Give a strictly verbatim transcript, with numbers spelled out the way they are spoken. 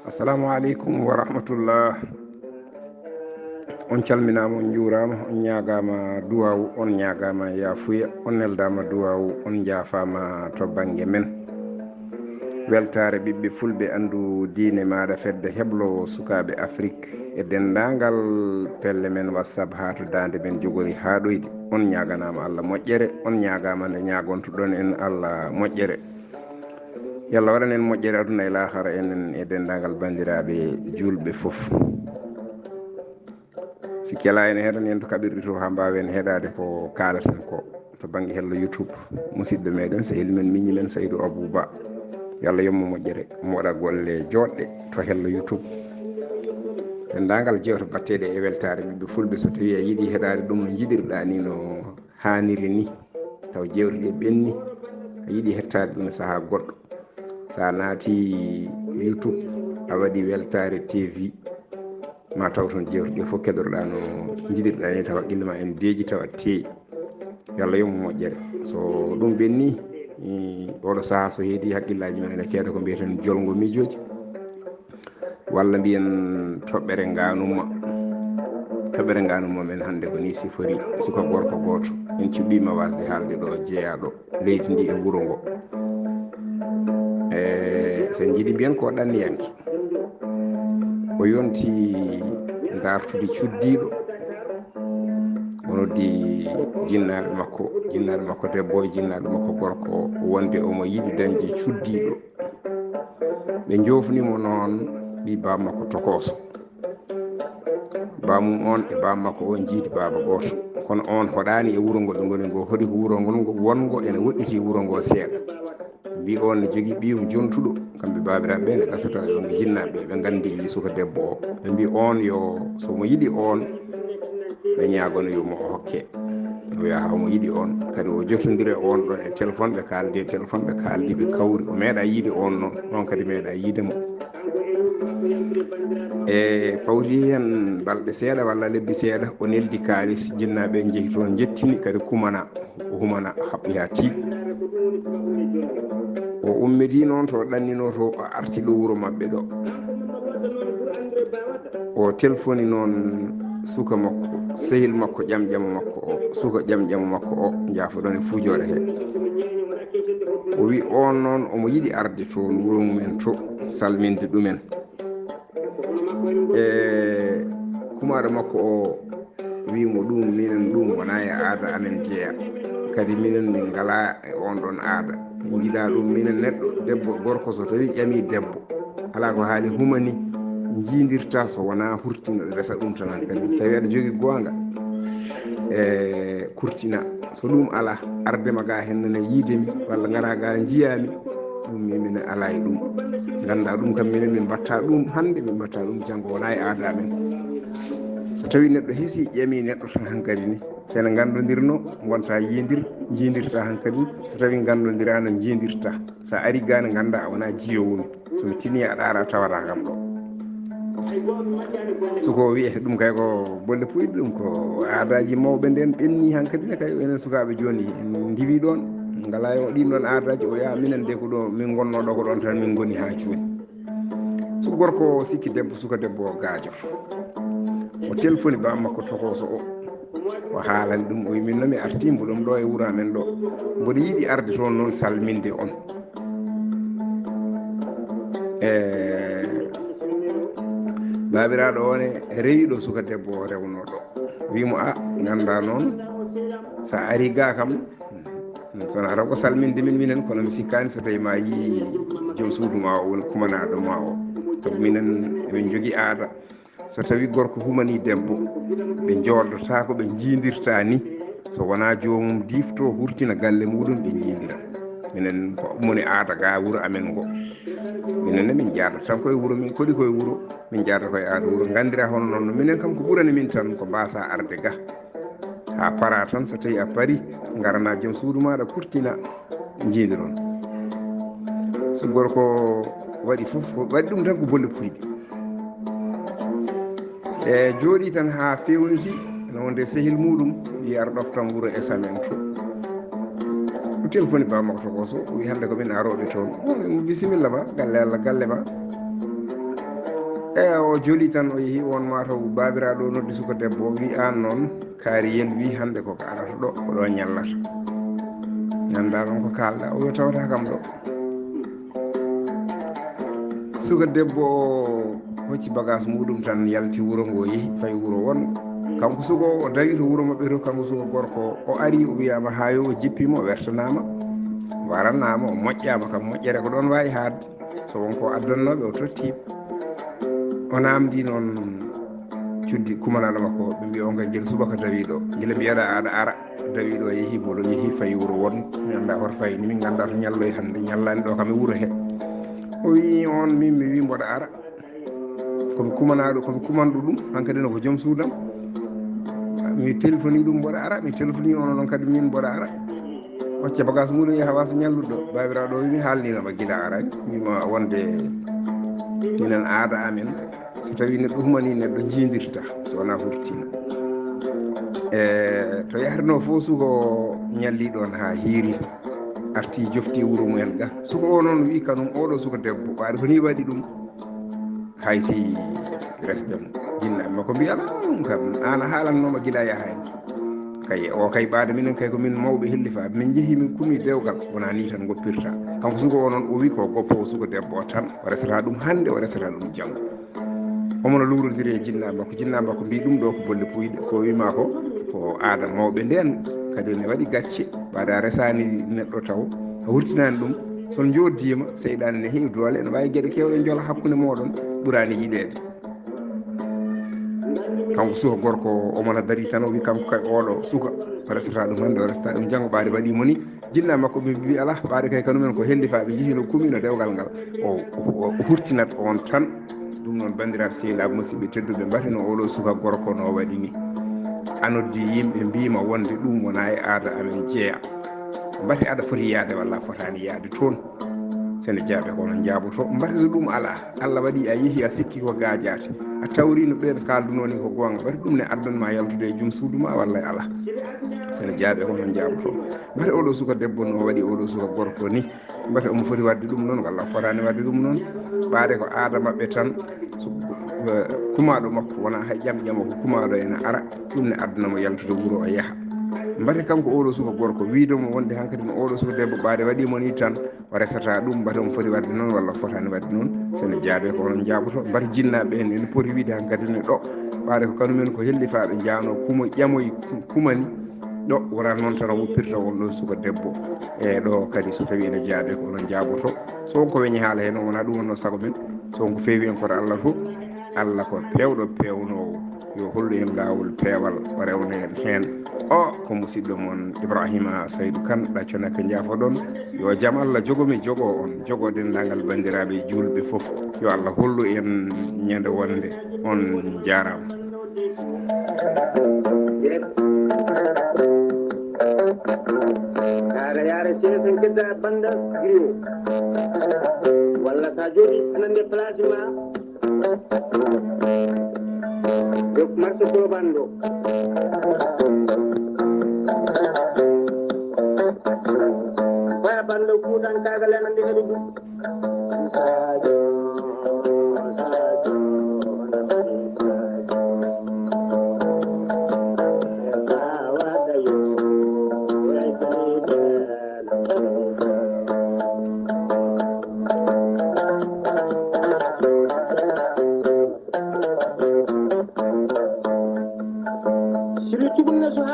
Assalamu aleykum wa rahmatullah. On calminaama, on njuuraama, on ñaagaama duwaawu, on ñaagaama yaafuya, on neldaama duwaawu, on njaafaama to bannge men. Weltaare ɓiɓɓe fulɓe, anndu diine maaɗa, fedde hebloowo sukaaɓe Afrik e denndaangal pelle men WhatsApp haa to daande men jogori haa ɗoyde. On ñaaganaama Allah moƴƴere, on ñaagaama nde ñaagontoɗon en Allah moƴƴere. Yo Allah waɗan en moƴƴere aduna e laakara, enen e denndaangal banndiraaɓe juulɓe fof. Si kela ene heɗan en to kaɓirɗe to haa mbaawen heɗaade ko kaalaten ko to bannge hello YouTube. Musidɗo meɗen, sehil men, miñi men Saydu Abou Ba. Yo Allah yommo moƴƴere, mo waɗa golle jooɗɗe to hello YouTube. Denndaangal jewte batteeɗe e weltaare ɓiɓɓe fulɓe, so tawii a yiɗi heɗaade ɗum no njiɗirɗaa ni, no haaniri ni, taw jewte ɗe ɓenni, a yiɗi hettaade ɗum e sahaa goɗɗo. So a naati YouTube, a waɗi Weltaare T V, ma taw toon jewte ɗe fof keɗotoɗaa no njiɗirɗaa ni, tawa haqqille ma ene deeƴi, tawa teeƴi. Yo Allah yommo moƴƴere. So ɗum ɓenni, i, oɗo sahaa so heedi, haqqillaaji men ene keeda ko mbiyeten jolngo miijooji. Walla mbiyen toɓɓere ngaanumma. Toɓɓere ngaanumma men hannde ko ni sifori suka gorko gooto. En cuɓiima waasde haalde ɗo, jeyaaɗo leydi ndi e wuro ngo. E, so en njiɗi mbiyen ko ɗanniyanke. O yonti daartude cuddiiɗo. O noddi jinnaaɓe makko, jinnaaɓe makko debbo e jinnaaɓe makko gorko wonde omo yiɗi dañde cuddiiɗo. Ɓe njoofni mo noon ɓii baaba makko tokooso. Baamum on e baaba makko o njiidi baaba gooto. Kono on hoɗaani e wuro ngo ɓe ngoni ngo, hoɗi ko wuro ngo wonngo ene woɗɗiti wuro ngo seeɗa. Mbi on ne jogii ɓiyum jontuɗo, kamɓe baabiraaɓe ɓe ne gasata e wonde jinnaaɓe, ɓe nganndi suka debbo o. Ɓe mbi on yo, so mo yiɗi on, ɓe ñaagono yo mo o hokke. O wiya haa mo yiɗi on. Kadi o jotondire on ɗon e téléphone, ɓe kaaldi e téléphone, ɓe kaaldi, ɓe kawri. O meeɗa yiide on noon, on kadi meeɗa yiide mo. E fawti heen balɗe seeɗa walla lebbi seeɗa, o neldi kaalis, jinnaaɓe njehi toon, njettini kadi kumana, o humana, haɓɓi haa tiiɗi. O ummidi noon to ɗanninoo to, o arti ɗo wuro maɓɓe ɗo. O telfoni noon suka makko, sehil makko, ƴamƴamo makko o, suka ƴamƴamo makko o, njaafoɗon e fuujoore he. O wi on noon omo yiɗi arde toon wuro mumen to, salminde ɗumen. E kumaaɗo makko o wi mo ɗum, minen ɗum wonaa e aada amen jeya. Kadi minen min ngalaa e on ɗon aada. Min njiɗaa ɗum, minen neɗɗo, debbo, gorko so tawii ƴamii debbo, alaa ko haali humani, njiidirta so wonaa hurtina, resa ɗum tan hankadi. So tawii aɗa jogii goonga, e kurtina. So ɗum alaa, arde ma ga heen ne yiide mi, walla ngara ga njiyaa mi, ɗum mi, minen alaa e ɗum. Nganndaa ɗum kam, minen min mbatta ɗum hannde, min mbatta ɗum janngo, wonaa e aada men. So tawii neɗɗo hesi, ƴamii neɗɗo tan hankadi ni, so en nganndondirno, ngonta yiidir, njiidirta hankadi. So tawii nganndondiraano, njiidirta. So a ari ga ne nganndaa a wonaa jiyoowo mi. So mi tinii aɗa ara, a tawata kam ɗo. Suka o wi'e ɗum kay ko bolle puyɗe, ɗum ko aadaaji mawɓe nden ɓenni hankadi ne. Kay enen sukaaɓe jooni en ndiwi ɗoon, ngalaa e ɗiin ɗoon aadaaji. O wi'a minen de ko ɗo min ngonnoo ɗo ko ɗoon tan min ngoni haa jooni. So gorko o sikki debbo, suka debbo o gaajo. O telfoni baaba makko tokooso o. O haalani ɗum, o wi min no mi arti mboɗon ɗo e wuro amen ɗo. Mboɗo yiɗi arde toon noon salminde on. E baabiraaɗo o ne rewi ɗo suka debbo o rewnoo ɗo. Wi mo, a, nganndaa noon, so a ari ga kam, so wonaa taw ko salminde min minen, kono mi sikkaani so tawii ma yii joom suudu ma o woni kumanaaɗo ma o. Sabu minen emin njogii aada, so tawii gorko humanii debbo, ɓe njooɗotaako, ɓe njiidirta ni, so wonaa joomum diifto, hurtina galle muɗum, ɓe njiidira. Minen ko ɗum woni aada ga wuro amen ngo. Minen ne min njaada tan koye wuro, min koɗi koye wuro, min njaada koye aada wuro, nganndira hono noon no. Minen kam ko ɓurani min tan ko mbaasa arde ga. Haa para tan, so tawii a pari, ngarana joom suudu maaɗa, kurtina, njiidiron. So gorko waɗi fof, waɗi ɗum tan ko bolle puyɗe. E jooɗii tan haa feewniti, no wonde sehil muɗum, wi ar ɗoftan wuro e samen to. O telfoni baaba makko tokooso, o wi hannde ko min arooɓe toon. O wi mo bisimilla ma, galle Allah, galle ma. E o joli tan, o yehi, on ma taw baabiraaɗo o noddi suka debbo, o wi, "Aan noon, kaari yel wi hannde ko ka arata ɗo, ko ɗo ñallata. Nganndaa noon ko kaalɗa." O wi, "Tawata kam ɗo." Suka debbo o hocci bagaas muɗum tan, yalti wuro ngo, yehi, fayi wuro won. Kanko suka o, o dawi to wuro maɓɓe to, kanko suka gorko o, o ari, o wiyama haa yo, o jippiima, o wertanaama, o waranaama, o moƴƴaama, kam moƴƴere ko ɗoon waawi haadde. So won ko addannooɓe, o totti. O naamndi noon cuddi kumanaaɗo makko, ɓe mbiya, "On kay, gila subaka dawiiɗo, gila mbiyaɗa aɗa ara." Dawiiɗo yehi, bolo yehi, fayi wuro won, mi anndaa hoto fayi ni, min nganndaa to ñalloy hannde, ñallaani ɗo kam e wuro he. O wi on, "Min mi wi mboɗa ara, komi kumanaaɗo, komi kumanɗo ɗum, hankadi no ko joom suudam. Mi telefoni ɗum mboɗa ara, mi telefoni on noon kadi min mboɗa ara." Hocca bagaas muɗum yaha wasa ñalluɗo. Baabiraaɗo o wi, "Mi haalnino ma gila arani, mi ma wonde minen aada amen, so tawi neɗɗo humani neɗɗo, jiidirta, so wonaa hurtina." E to yahrino fof, suka o ñalli ɗoon haa hiiri, arti jofti wuro mumen ga. Suka o noon wi kanum, oɗo suka debbo, ɓaade ko ni waɗi ɗum, hayti resde mo. Jinnaaɓe makko mbiya, "Alaa, ɗum kam, aan a haalannooma gila yaha en. Kay, o kay ɓaade minen kay ko min mawɓe hellifaaɓe, min njehi min kumi dewgal, wonaa ni tan ngoppirta." Kanko suka o noon, o wi ko goppo o suka debbo o tan, o resata ɗum hannde, o resata ɗum janngo. Omo no luwrodiri e jinnaaɓe makko, jinnaaɓe makko mbi ɗum ɗo ko bolle puyɗe, ko wima ko, ko aada mawɓe ndeen, kadi ne waɗi gacce, ɓaade a resaani neɗɗo taw, a wurtinaani ɗum, so njoddiima, seyɗaane ne heewi doole, ene waawi geɗe keewɗe njola hakkunde mooɗon, ɓuraani yiɗeede. Kanko suka gorko o, omo na dari tan, o wi kanko kay oɗo suka, o resata ɗum hannde, o resata ɗum janngo, ɓaade waɗi mo ni. Jinnaaɓe makko ɓe mbi, "Alaa, ɓaade kay kanumen ko hellifaaɓe, njehi no kumi no dewgal ngal." O, o, o hurtinat on tan. Ɗum noon, banndiraaɓe sehilaaɓe musidɓe tedduɓe, mbatino oɗo suka gorko no waɗi ni. A noddi yimɓe, mbiima wonde ɗum wona e aada amen jeya. Mbate aɗa foti yaade walla a fotaani yaade toon? Sene jaabe ko onon njaaboto. Mbate so ɗum alaa, Allah waɗi a yehi a sikki ko gaajaate, a tawri no ɓeen kaaldunoo ni ko goonga, mbate ɗum ne addan ma yaltude e jom suudu ma walla e alaa? Sene jaabe ko onon njaaboto. Mbate oɗo suka debbo no waɗi oɗo suka gorko ni, mbate omo foti waɗde ɗum noon walla fotaani waɗde ɗum noon? Ɓaade ko aada maɓɓe tan, so, eh, kumaaɗo makko wona hay ƴam ƴamo ko kumaaɗo ene ara, ɗum ne addana mo yaltude wuro o yaha. Mbate kanko oɗo suka gorko wiide mo wonde hankadi no oɗo suka debbo ɓaade waɗi mo ni tan, o resata ɗum, mbate omo foti waɗde noon walla fotaani waɗde noon? Sene jaabe ko onon njaaboto. Mbate jinnaaɓe en ene poti wiide hankadi ne ɗo, ɓaade ko kanumen ko hellifaaɓe njaano kumo ƴamoy ku-, kumani ɗo, wona noon tan o woppirta on ɗon suka debbo. E ɗo kadi so tawi ene jaabe ko onon njaaboto. So on ko weñi haala heen, wona ɗum wonno sago men. So on ko feewi en koto Allah fof, Allah ko peewɗo peewnoowo. Yo hollu en laawol peewal, o rewna en heen. O ko musidɗo mon Ibrahima Saydu Kan, ɗaccone ko njaafoɗon. Yo jam Allah jogo mi, jogo on, jogo denndaangal banndiraaɓe juulɓe fof. Yo Allah hollu en ñande wonde. On njaaraama. Kaara yaara seesa kedda banda griyo. Walla sa jooɗi aɗa nde place ma. Dok marché Colobane ɗo. Koya banda kuutan kaga lenande heɗugu.